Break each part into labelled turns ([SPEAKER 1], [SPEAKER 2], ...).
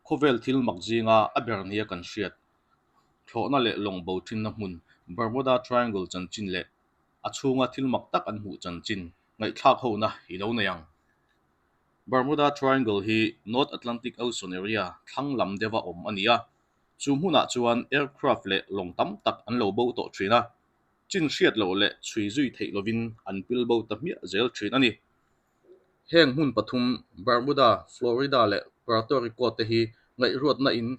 [SPEAKER 1] Khawvel thil mak zinga a ber nia kan hriat, thlawhna leh lawng bo thinna hmun Bermuda Triangle chanchin leh a chhunga thil mak tak an hmuh chanchin ngaihthlak hona i lo nei ang. Bermuda Triangle hi North Atlantic Ocean area thlang lam deuha awm a ni a, chu hmunah chuan aircraft leh lawng tam tak an lo bo tawh thin a, chin hriat loh leh chhui zui theih lovin an pil bo ta hmiah zel thin a ni. Heng hmun pathum Bermuda, Florida leh Puerto Rico te hi ngaihruatna in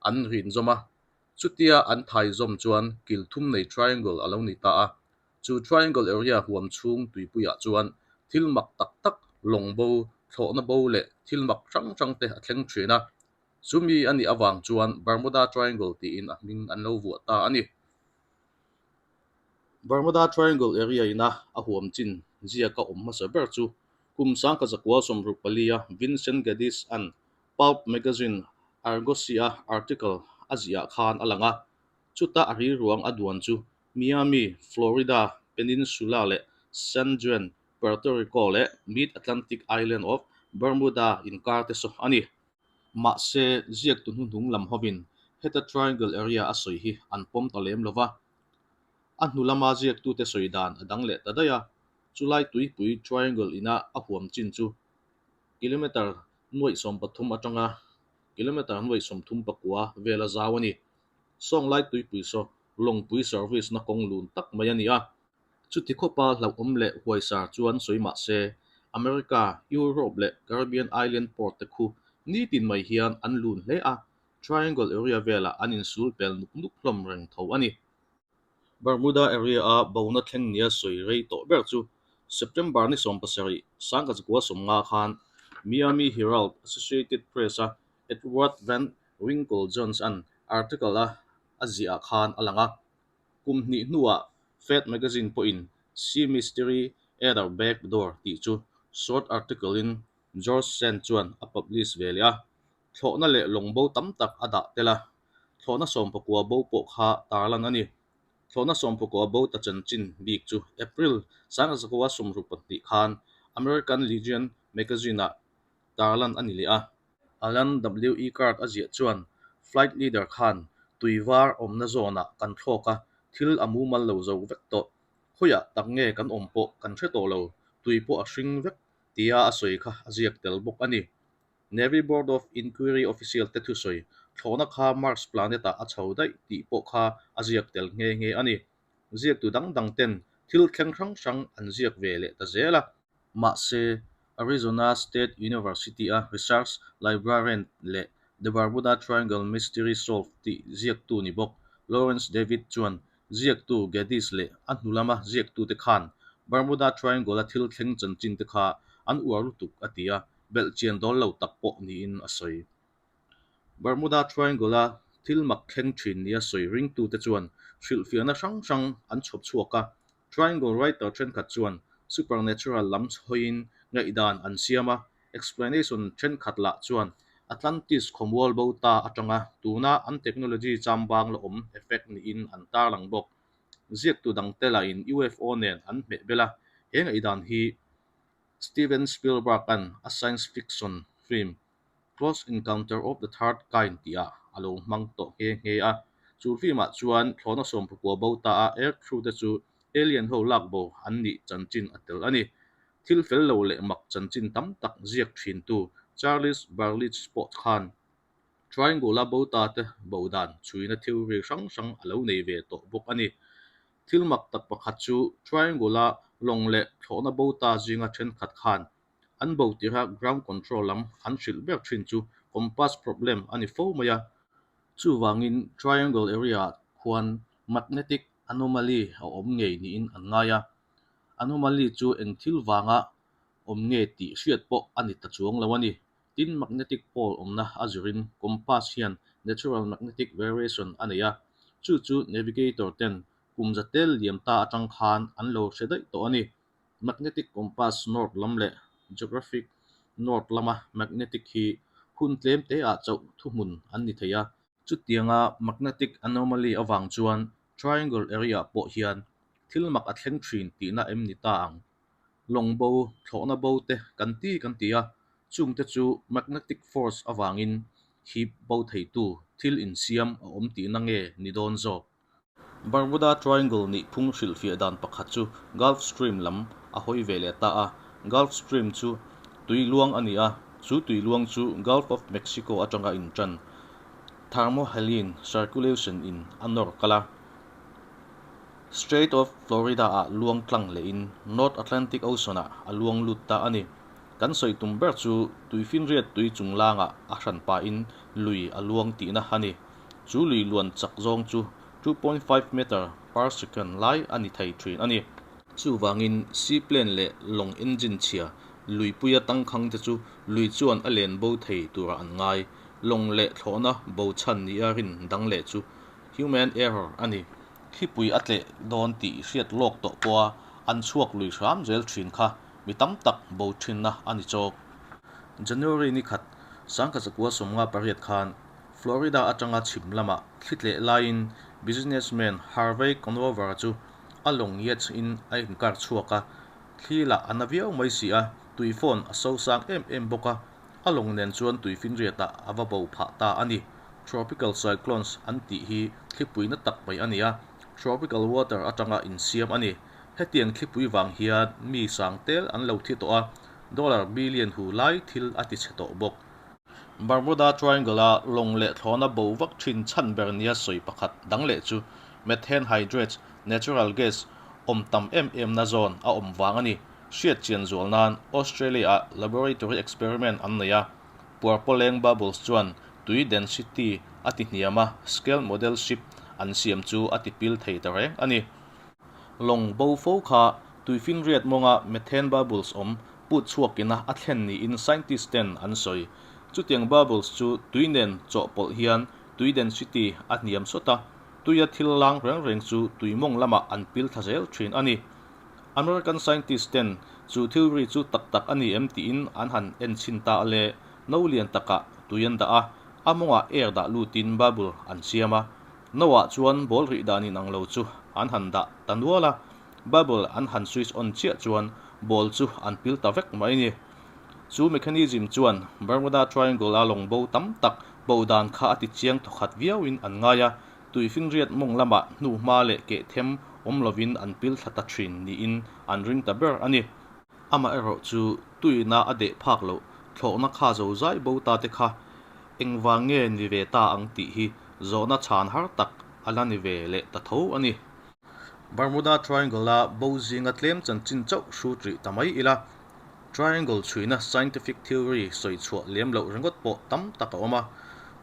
[SPEAKER 1] an rin zawm a, chutia an thai zawm chuan kil thum nei triangle a lo ni ta a. Chu triangle area huam chhung tuipuiah chuan thil mak tak tak, lawng bo, thlawhna bo leh thil mak hrang hrang te a thleng thin a. Chumi a nih avang chuan Bermuda Triangle tiin a hming an lo vuah ta a ni. Bermuda Triangle area ina a huam chin ziaka awm hmasa ber chu kum sangkazakua sawmruk palia Vincent Gaddis-a'n Pulp magazine Argosy-a article a ziah khan a lang a, chuta a riruang a duan chu Miami, Florida Peninsula leh San Juan, Puerto Rico leh Mid-Atlantic Island of Bermuda inkar te saw a ni. Mahse, ziaktu hnuhnung lam hovin heta triangle area a sawi hi an pawm ta lem lo va. A hnu lama ziaktute sawi dan a dang leh ta daih a, chulai tuipui triangle ina a huam chin chu kilometre nuaih 13 atanga kilometre nuaih 34 vela zau a ni. Sawnglai tuipui saw lawngpui service na kawng lun tak mai a ni a. Chuti khawpa hlauhawm leh huaisar chuan sawi mah se, America, Europe leh Caribbean Island port te khu nitin mai hian an lun hle a, Triangle area velah an insul pel nuk nuk hlawm reng tho a ni. Bermuda area-a bona thleng nia sawi rei tawh ber chu September ni 17, 1950 khan Miami Herald Associated Press-a Edward Van Winkle Jones-a'n article-a a ziahah khan a lang a. Kum hnih hnuah Fate magazine pawhin Sea Mystery at Our Back Door tih chu short article-in George Sand chuan a publish ve leh a, thlawhna leh lawng bo tam tak a dah tel a, thlawhna sawmpakua bo pawh kha tarlan a ni. Thlawhna sawmpakua bo ta chanchin bik chu April sangzakua sawmruk pahnih khan American Legion magazine-ah tarlan a ni leh a. Alan W. E. Card a ziah chuan flight leader khan tui var awmna zawnah kan thlawk a, thil a mumal lo zo vek tawh. Khawiah tak nge kan awm pawh kan hre tawh lo, tui pawh a hring vek tia a sawi kha a ziak tel bawk a ni. Navy Board of Inquiry official te thusawi thlawhna kha Mars planet-ah a chho daih tih pawh kha a ziak tel nghe nghe a ni. Ziaktu dang dang ten thil thleng hrang hrang an ziak ve leh ta zel a. Mahse, Arizona State University-a research librarian leh The Bermuda Triangle Mystery Solved tih ziaktu ni bawk Lawrence David chuan ziaktu Gaddis leh a hnu lama ziaktute khan Bermuda Triangle-a thil thleng chanchin te kha an uar lutuk a ti a, belhchian dawl lo tak pawh niin a sawi. Bermuda Triangle-a thil mak thleng thin nia sawi ringtute chuan hrilhfiahna hrang hrang an chhawp chhuak a, Triangle writer thenkhat chuan supernatural lam hawiin ngaihdan an siam a, explanation thenkhat lah chuan Atlantis khawmual bo ta atanga tuna an technology chambang la awm effect niin an tarlang bawk. Ziaktu dangte lahin UFO nen an hmeh bel a, he ngaihdan hi Steven Spielberg-a'n a science fiction film Close Encounter of the Third Kind tihah a lo hmang tawh nghe nghe a. Chu film-ah chuan thlawhna sawmpakua bo ta a air crew te chu alien ho lak bo an nih chanchin a tel a ni. Thil fel lo leh mak chanchin tam tak ziak thintu Charles Berlitz pawh khan Triangle-a bo ta te bo dan chhuina theory hrang hrang a lo nei ve tawh bawk a ni. Thil mak tak pakhat chu Triangle-a lawng leh thlawhna bo ta zinga thenkhat khan An bo tirha ground control lam an hrilh ber thin chu compass problem a ni fo mai a. Chuvangin triangle area-ah khuan magnetic anomaly a awm ngei niin an ngai a. Anomaly chu eng thil vanga awm nge tih hriat pawh a ni ta chuang lo a ni. Tin, magnetic pole awmna a zirin compass hian natural magnetic variation a nei a, chu chu navigator ten kum za tel liam ta atang khan an lo hre daih tawh a ni. Magnetic compass north lam leh geographic north lama magnetic hi hun tlem te ah chauh thuhmun an ni thei a. Chutianga magnetic anomaly avang chuan triangle area pawh hian thil mak a thleng thin tihna em ni ta ang? Lawng bo, thlawhna bo te kan ti kan ti a, chungte chu magnetic force avangin hip bo theitu thil insiam a awm tihna nge ni dawn zawk? Bermuda Triangle nihphung hrilhfiah dan pakhat chu Gulf Stream lam a hawi ve leh ta a. Gulf Stream chu tui luang a ni a, chu tui luang chu Gulf of Mexico atanga intan thermohaline circulation in a nawr kal a. Strait of Florida-ah luang tlang lehin North Atlantic Ocean-ah a luang lut ta a ni. Kan sawi tum ber chu tuifinriat tui chunglangah a hran pahin lui a luang tihna a ni. Chu lui luan chak zawng chu 2.5 meter per second lai a ni thei thin a ni. Chuvangin seaplane leh lawng engine chhia luipuia tangkhang te chu lui chuan a len bo thei turah an ngai. Lawng leh thlawhna bo chhan nia rin dang leh chu human error a ni. Thlipui a tleh dawn tih hriat lawk tawh pawha an chhuak lui hram zel thin kha mi tam tak bo thinna a ni chawk. January ni khat sangkazakua 58 khan Florida atanga chhim lamah thli tleh laiin businessman Harvey Conover chu a lawng yacht in a inkar chhuak a, thli lah a na viau mai si a, tui phone a so sang em em bawk a, a lawng nen chuan tui finriatah a va bo phah ta a ni. Tropical cyclones an tih hi thlipui na tak mai a ni a, tropical water atanga insiam a ni. Hetiang thlipui vang hian mi sang tel an lo thi tawh a, dollar billion hu lai thil a ti chhe tawh bawk. Bermuda Triangle-a lawng leh thlawhna bo vak thin chhan ber nia sawi pakhat dang leh chu methane hydrate, natural gas, awm tam em emna zawn a awm vang a ni. Hriat chian zual nan Australia-ah laboratory experiment an nei a, puarpawleng bubbles chuan tui density a ti hniam a, scale model ship an siam chu a ti pil thei ta reng a ni. Lawng bo fo kha tuifinriat mawnga methane bubbles awm put chhuakina a thlen niin scientist ten an sawi. Chutiang bubbles chu tui nen chawhpawlh hian tui density a hniam sawt a, tuia thil lang reng reng chu tui mawng lamah an pil thla zel thin a ni. American scientist ten chu thil ri chu tak tak a ni em tiin an han en chhin ta a le, no lian takah tui an dah a, a mawngah air dah lutin bubble an siam a, no ah chuan ball rih dan inang lo chu an han dah ta nual a, Bubble an han switch on chiah chuan ball chu an pil ta vek mai ni. Chu mechanism chuan Bermuda Triangle-a lawng bo tam tak bo dan kha a ti chiang thawkhat viauin an ngai a, tuifinriat mawng lamah hnuhma leh keh them awm lovin an pil thla ta thin niin an ring ta ber a ni. Amaherawh chu tuina a deh phak loh thlawhna kha zo zai bo ta te kha engvang nge ni ve ta ang tih hi zawhna chhan har tak a la ni ve leh ta tho a ni. Bermuda Triangle-a bo zinga tlem chanchin chauh hrut rih ta mai ila, Triangle chhuina scientific theory sawi chhuah lem loh ringawt pawh tam tak a awm a.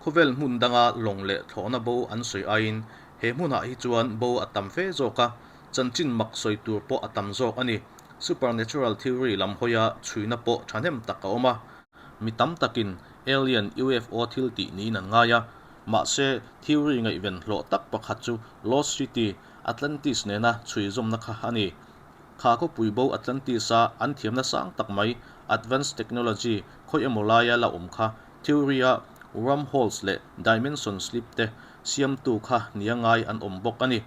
[SPEAKER 1] Khawvel hmun danga lawng leh thlawhna bo an sawi aiin he hmunah hi chuan bo a tam fe zawk a, chanchin mak sawi tur pawh a tam zawk a ni. Supernatural theory lam hawia chhuina pawh thahnem tak a awm a. Mi tam takin alien UFO thil tih niin an ngai a, mahse theory ngaihven hlawh tak pakhat chu Lost City, Atlantis nena chhui zawmna kha a ni. Kha khawpui bo Atlantis-a an thiamna sang tak mai advanced technology khawi emaw laia la awm kha theory-a wormholes leh dimension slip te siamtu kha nia ngai an awm bawk a ni.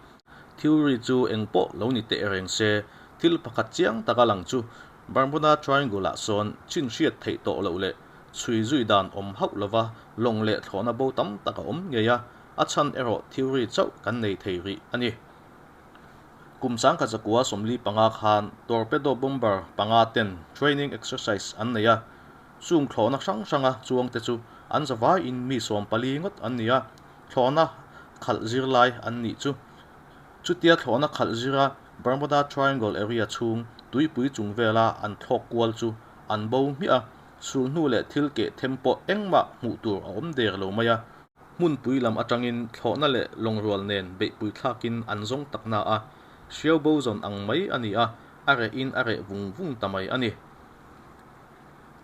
[SPEAKER 1] Theory chu eng pawh lo ni teh reng se, thil pakhat chiang taka lang chu Bermuda Triangle-ah sawn chin hriat theih tawh loh leh chhui zui dan awm hauh lova lawng leh thlawhna bo tam tak a awm ngei a, a chhan erawh theory chauh kan nei thei rih a ni. Kum sangkhat zakua 45 khan torpedo bomber panga ten training exercise an nei a, chung thlawhna hrang hranga chuangte chu an zavaiin mi 14 ngawt an ni a, thlawhna khalh zirlai an nih chu. Chutia thlawhna khalh zira Bermuda Triangle area chhung tuipui chung vela an thlawk kual chu an bo hmiah a, sulhnu leh thil keh them pawh engmah hmuh tur a awm der lo mai a. Hmunpui lam atangin thlawhna leh lawngrual nen beihpui thlakin an zawng tak na a, hriau bo zawn ang mai a ni a, a rehin a reh vung vung ta mai a ni.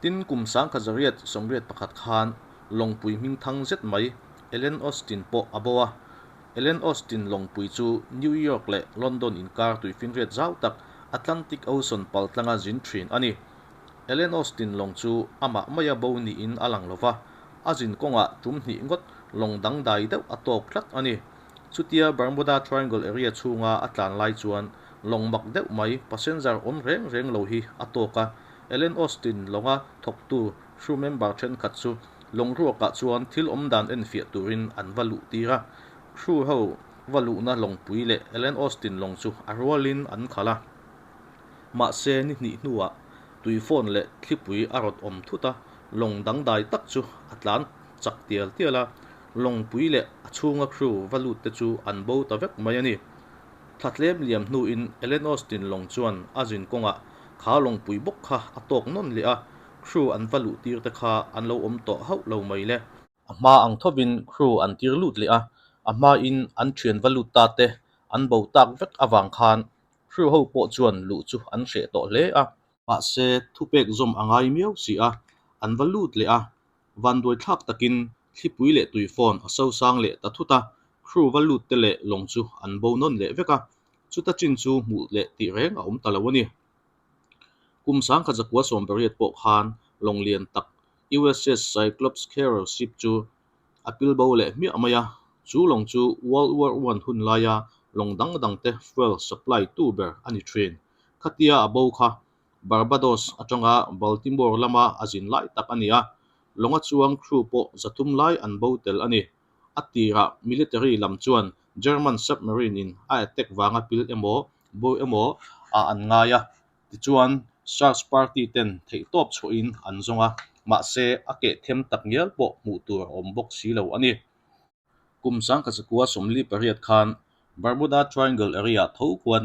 [SPEAKER 1] Tin, kum 1981 khan lawngpui hmingthang zet mai Ellen Austin pawh a bo a, Ellen Austin lawngpui chu New York leh London inkar tuifinriat zau tak Atlantic Ocean paltlanga zin thin a ni. Ellen Austin lawng chu amah maia bo niin a lang lova, a zin kawngah tum hnih ngawt lawng dangdai deuh a tawk tlat a ni. Chutia Bermuda Triangle area chhunga a tlan lai chuan lawng mak deuh mai passenger awm reng reng lo hi a tawk a, Ellen Austin lawnga thawktu crew member thenkhat chu Lawng ruakah chuan thil awm dan enfiah turin an va luh tir a. Crew ho va luhna lawngpui leh Ellen Austin lawng chu a rualin an khalh a. Mahse ni hnih hnuah tuifawn leh thlipui a rawt awm thut a, lawng dangdai tak chu a tlan chak tial tial a. Lawngpui leh a chhunga crew va lut te chu an bo ta vek mai a ni. Thla tlem liam hnuin Ellen Austin lawng chuan a zin kawngah kha lawngpui bawk kha a tawk nawn leh a, crew an va luh tir te kha an lo awm tawh hauh lo mai le. A hma ang thovin crew an tir lut leh a, a hmain an thian va lut ta te an bo tak vek avang khan crew ho pawh chuan luh chu an hreh tawh hle a. Mahse, thupek zawm a ngai miau si a, an va lut leh a, Vanduai thlak takin thlipui leh tuifawn a sosang leh ta thut a, crew va lut te leh lawng chu an bo nawn leh vek a, chuta chin chu hmuh leh tih reng a awm ta lo a ni. Kum sangkhat zakua sawmpariat pawh khan lawng lian tak USS Cyclops carrier ship chu a pil bo leh hmiah mai a, chu lawng chu World War I hun laia lawng dang dang te fuel supply tu ber a ni thin. Khatia a bo kha Barbados atanga Baltimore lama a zin lai tak a ni a, lawnga chuang crew pawh zathum lai an bo tel a ni. A tirah military lam chuan German submarine in a attack vanga pil emaw, bo emaw ah an ngai a, tichuan search party ten theihtawp chhuahin an zawng a, mahse a keh them tak ngial pawh hmuh tur a awm bawk si lo a ni. Kum sangkhat zakua 48 khan Bermuda Triangle area tho khuan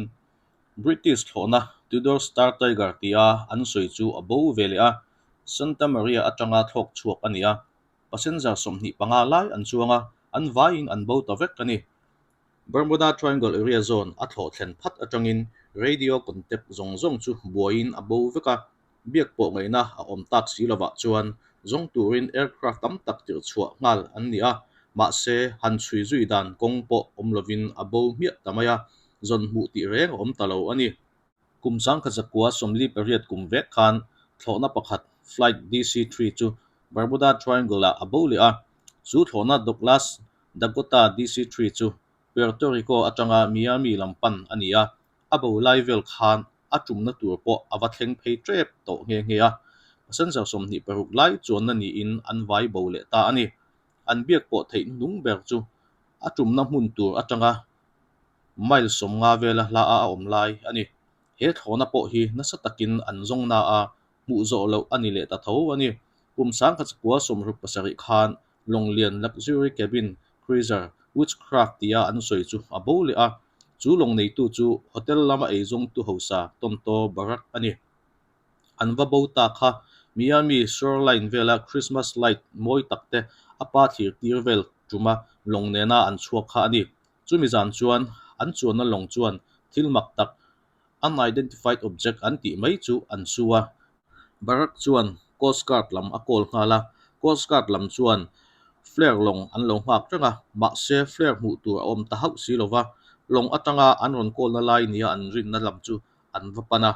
[SPEAKER 1] British thlawhna Tudor Star Tiger tia an sawi chu a bo ve leh a, Santa Maria atanga thlawk chhuak a ni a, passenger 25 lai an chuang a, an vaiin an bo ta vek a ni. Bermuda Triangle area zone a thlawh thlen phat atangin radio contact zawng zawng chu buaiin a bo vek a, Biak pawh ngaihna a awm tak si lovah chuan zawng turin aircraft tam tak tirh chhuah nghal an ni a, mahse han chhui zui dan kawng pawh awm lovin a bo hmiah ta mai a, zawn hmuh tih reng a awm ta lo a ni. Kum 1948 kum vek khan thlawhna pakhat Flight DC-3 chu Bermuda Triangle-ah a bo leh a, chu thlawhna Douglas Dakota DC-3 chu Puerto Rico atanga Miami lam pan a ni a, A bo lai vel khan a tumna tur pawh a va thleng phei tep tawh nghe nghe a, passenger 26 lai chuanna niin an vai bo leh ta a ni. An biak pawh theih hnung ber chu a tumna hmun tur atanga mile 50 vela hla a awm lai a ni. He thlawhna pawh hi nasa takin an zawng na a, hmuh zawh loh a ni leh ta tho a ni. Kum 1967 khan Lawnglian luxury cabin cruiser Witchcraft tia an sawi chu a bo leh a, chu lawng neitu chu hotel lama eizawngtu hausa Tonto Barak a ni. An va bo ta kha Miami shoreline vela Christmas light mawi tak te a pa thlir tir vel tuma lawng nena an chhuak kha a ni. Chumi zan chuan an chuanna lawng chuan thil mak tak unidentified object an tih mai chu an su a. Barak chuan Coast Guard lam a call nghal a, Coast Guard lam chuan flare lawng an lo nghak reng a, mahse flare hmuh tur a awm ta hauh si lova, lawng atanga an rawn call na lai nia an rinna lam chu an va pan a.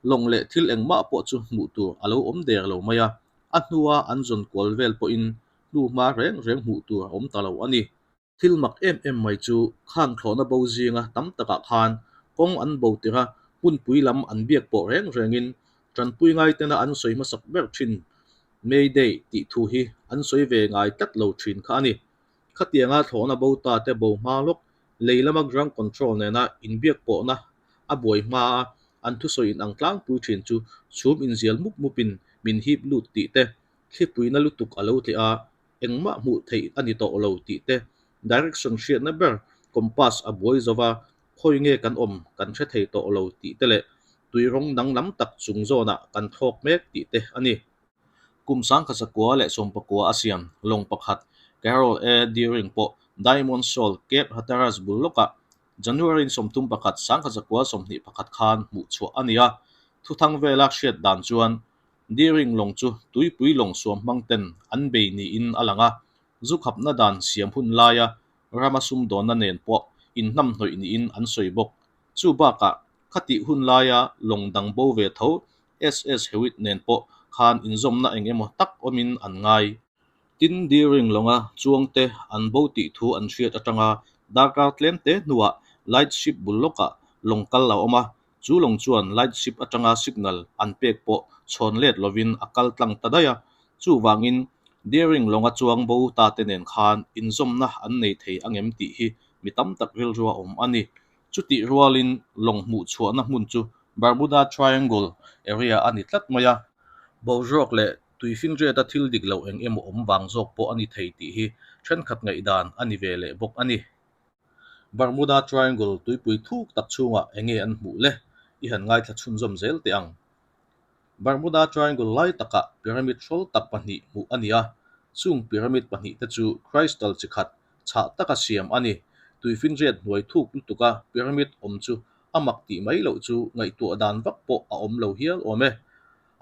[SPEAKER 1] Lawng leh thil engmah pawh chu hmuh tur a lo awm der lo mai a, a hnua an zawn kual vel pawhin hnuhma reng reng hmuh tur a awm ta lo a ni. Thil mak em em mai chu khang thlawhna bo zinga tam takah khan kawng an bo tirh a, hmunpui lam an biak pawh reng rengin tanpui ngaitena an sawi hmasak ber thin Mayday tih thu hi an sawi ve ngai tlat lo thin kha a ni. Khatianga thlawhna bo ta te bo hma lawk lei lama ground control nena inbiak pawhna a buai hma a an thusawi inang tlangpui thin chu chhum inzial mup mupin min hip lut tih te, thlipuina lutuk a lo tleh a, engmah hmuh theih a ni tawh lo tih te, direction hriatna ber compass a buai zo va, khawi nge kan awm kan hre thei tawh lo tih te leh tui rawng danglam tak chung zawnah kan thlawk mek tih te a ni. Kum 1919 a siam lawng pakhat Carroll A. Deering pawh Diamond Shoal, Cape Hatteras bul lawkah January 31, 1921 khan hmuh chhuah a ni a, thuthang vela hriat dan chuan Deering lawng chu tuipui lawng suam hmang ten an bei niin a lang a, zu khapna dan siam hun laia rama sumdawnna nen pawh inhnamhnawih niin an sawi bawk. Chu bakah khatih hun laia lawng dang bo ve tho SS Hewitt nen pawh khan inzawmna eng emaw tak awmin an ngai. Tin, Deering lawnga chuangte an bo tih thu an hriat atanga darkar tlemte hnuah lightship bul lawkah lawng kal a awm a, Chu lawng chuan light ship atanga signal an pek pawh chhawn let lovin a kal tlang ta daih a, chuvangin Deering lawnga chuang bo ta te nen khan inzawmna an nei thei angem tih hi mi tam tak rilrua awm a ni. Chutih rualin lawng hmuh chhuahna hmun chu Bermuda Triangle area a ni tlat mai a. Boruak leh tuifinriata thil dik loh eng emaw awm vang zawk pawh a ni thei tih hi thenkhat ngaihdan a ni ve leh bawk a ni. Bermuda Triangle tuipui thuk tak chhungah eng nge an hmuh le? I han ngaithla chhunzawm zel teh ang. Bermuda Triangle lai takah pyramid hrawl tak pahnih hmuh a ni a, chung pyramid pahnihte chu crystal chi khat chhah taka siam a ni. Tuifinriat hnuai thuk lutuka pyramid awm chu a mak tih mai loh chu ngaihtuah dan vak pawh a awm lo hial awm e.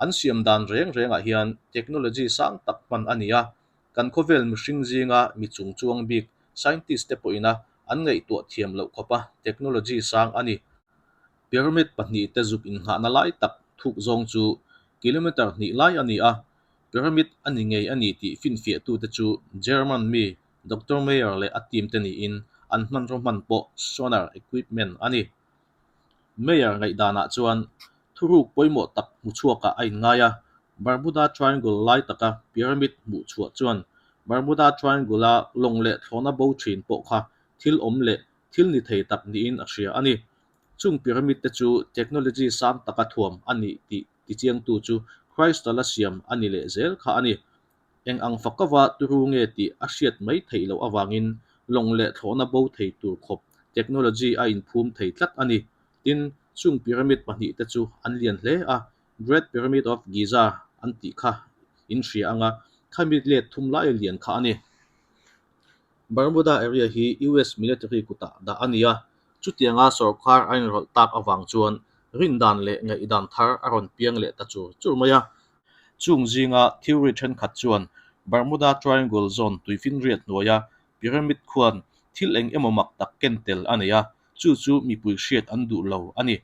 [SPEAKER 1] An siam dan reng rengah hian technology sang tak hman a ni a, kan khawvel mihring zinga mi chung chuang bik scientist te pawhina an ngaihtuah thiam loh khawpa technology sang a ni. Pyramid pahnihte zuk innghahna lai tak thuk zawng chu kilometre hnih lai a ni a, pyramid a ni ngei a ni tih finfiahtute chu German mi Doctor Meyer leh a team te niin an hmanraw hman pawh sonar equipment a ni. Meyer ngaihdanah chuan thuruk pawimawh tak hmuchhuakah a inngai a, Bermuda Triangle lai taka pyramid hmuhchhuah chuan Bermuda Triangle-a lawng leh thlawhna bo thin pawh kha thil awm leh thil ni thei tak niin a hria a ni. Chung pyramid te chu technology sang taka thuam a nih tih tichiangtu chu crystal-a siam a ni leh zel kha a ni. Eng ang fakava turu nge tih a hriat mai theih loh avangin lawng leh thlawhna bo thei tur khawp technology a inphum thei tlat a ni. Tin, chung pyramid pahnih te chu an lian hle a, Great Pyramid of Giza an tih kha in hria anga khami let thum lai lian kha a ni. Bermuda area hi US military kutah dah a ni a, chutianga sorkar a inrawlh tak avang chuan rindan leh ngaihdan thar a rawn piang leh ta chur chur mai a. Chung zinga theory thenkhat chuan Bermuda Triangle zone tuifinriat hnuaia pyramid khuan thil eng emaw mak tak ken tel a nei a, chu chu mipui hriat an duh lo a ni.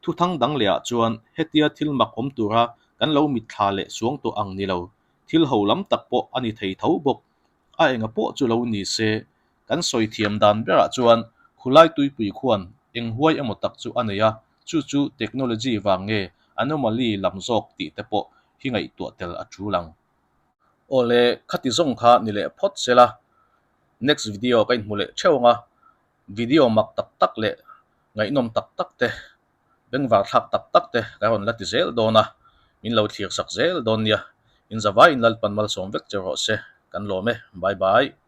[SPEAKER 1] Thuthang dang lehah chuan hetia thil mak awm tura kan lo mitthla leh suang tawh ang ni lo, thil ho lam tak pawh a ni thei tho bawk. A enga pawh chu lo ni se, kan sawi thiam dan berah chuan khulai tuipui khuan eng huai emaw tak chu a nei a, chu chu technology vang nge anomaly lam zawk tih te pawh hi ngaihtuah tel a tul ang. Awle, khati zawng kha ni leh phawt se la, next video ka inhmu leh theuh ang a, video mak tak tak leh ngaihnawm tak tak te, Bengvar thlak tak tak te ka rawn la ti zel dawn a, min lo thlir sak zel dawn nia. In zavaiin Lalpan malsawm vek che rawh se, kan lawm e. Bye bye.